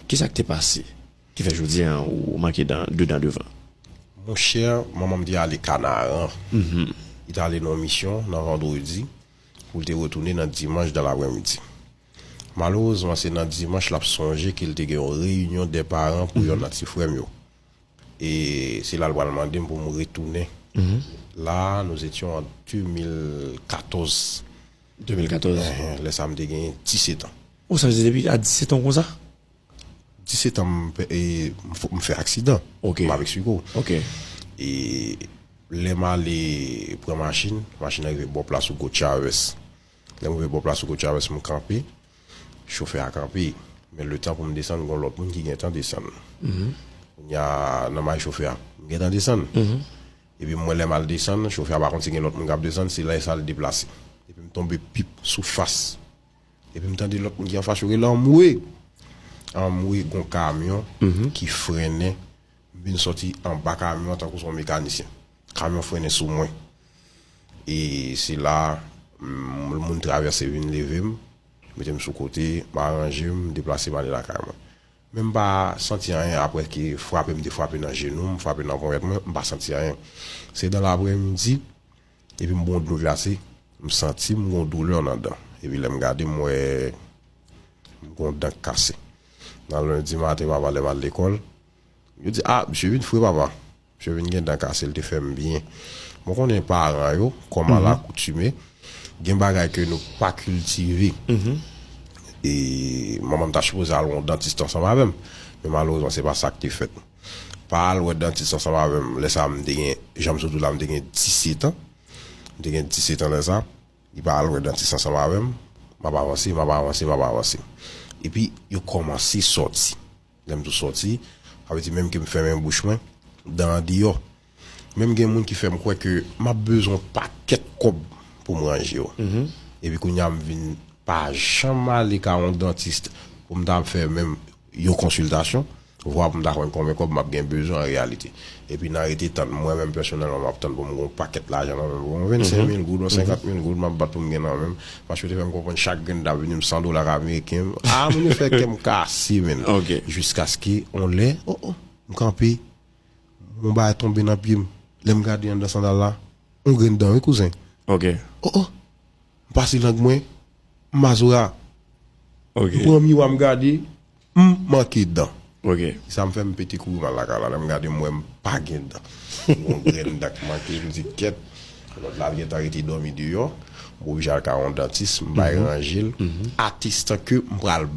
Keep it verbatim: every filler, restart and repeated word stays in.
Kisa k te pase ki fè jodi a ou manke dan, de dan devan? Monchè, manman m te ale Kanaran. Li te ale nan yon misyon nan vandredi pou l te retounen nan dimanch dan lapremidi. Malerezman, se nan dimanch l ap sonje ke l te gen yon reyinyon dè paran pou yonn nan ti frè m yo. E se la l pral mande m pou m retounen. La, nous étions en deux mille quatorze. De mil katòz. Enhen, lè sa a, m te gen disèt an. Ou sa vle di depi a disèt an konsa? Disèt an, m pe- e, m f- m fè aksidan. Ok. M ap eksplike w. Ok. E lè m ale pran machin, machin nan rive bò plas Hugo Chavez. Lè m rive bò plas Hugo Chavez, m kanpe. Chofè a kanpe. Men letan pou m desann, gen lòt moun ki gentan desann. Kounye a, nan may chofè a, m gentan desann. Epi m wè lè m al desann, chofè a pa konn si gen lòt moun k ap desann, se lè sa l deplase. Epi m tonbe pip sou fas. Epi m tande lòt moun ki anfas yo rele anmwe. Anmwe, gon kamyon ki frennen. M vin sòti anba kamyon an tankou se yon mekanisyen. Kamyon frennen sou mwen. E se la, m- moun travèse vin leve m, mete m sou kote, m aranje m, m deplase m ale lakay mwen. Men m pa santi anyen apre ke frape m te frape nan jenou m, frape nan ponyèt mwen, m pa santi anyen. Se dan lapremidi, epi m bwè yon dlo glase, m santi m gon doulè nan dan. Epi lè m gade, m wè m gon dan k kase. Nan lendi maten, papa, lè m al lekòl, yo di, "A, misye vin fre, papa." Misye vin gen dan kase, l te fè m byen. Mwen konnen paran yo, kòm alakoutime, gen bagay ke nou pa kiltive. E manman m ta sipoze al wè yon dantis ansanm avè m. Men malerezman, se pa sa k te fèt. Pa al wè dantis ansanm avè m. Lè sa a, m te gen, jan m sot di w la, m te gen disèt an. M te gen disèt an lè sa a. Li pa al wè dantis ansanm avè m. M ap avanse, m ap avanse, m ap avanse. Epi, yo kòmanse sòti. Lè m di w sòti, sa vle di menm ke m fèmen bouch mwen, dan an deyò. Menm gen moun ki fè m kwè ke m ap bezwen yon pakèt kòb pou m ranje yo. Epi kounye a m vin pa janm ale ka yon dantis pou m ta fè menm yon konsiltasyon, vwa pou m ta konn konbyen kòb m ap gen bezwen an reyalite. Epi nan rete tann, mwen menm pèsonèlman, m ap tann pou m gen yon pakèt lajan nan men m, yon vennsenk mil goud, yon senkant mil goud, m ap bat pou m gen nan men m. Paske yo te fè m konprann chak grenn t ap vini m san dola ameriken. A, moun yo fè kè m kase, men. Ok. Jiskaske, on lè, o, o, m kanpe, yon bagay tonbe nan pye m. Lè m gade anndan sandal la, yon grenn dan, wi, kouzen. Ok. O, o, m pase lang mwen, m mazora. Ok. M pran miwa, m gade, m manke dan. Ok. Sa m fè m pete kouri m al lakay la. Lè m gade, m wè m pa gen dan. Yon grenn dan k manke, m di, "Kèt." Lòt la gentan rete dòmi deyò. M oblije al ka yon dantis, m bay ranje l. Atestan ke m pral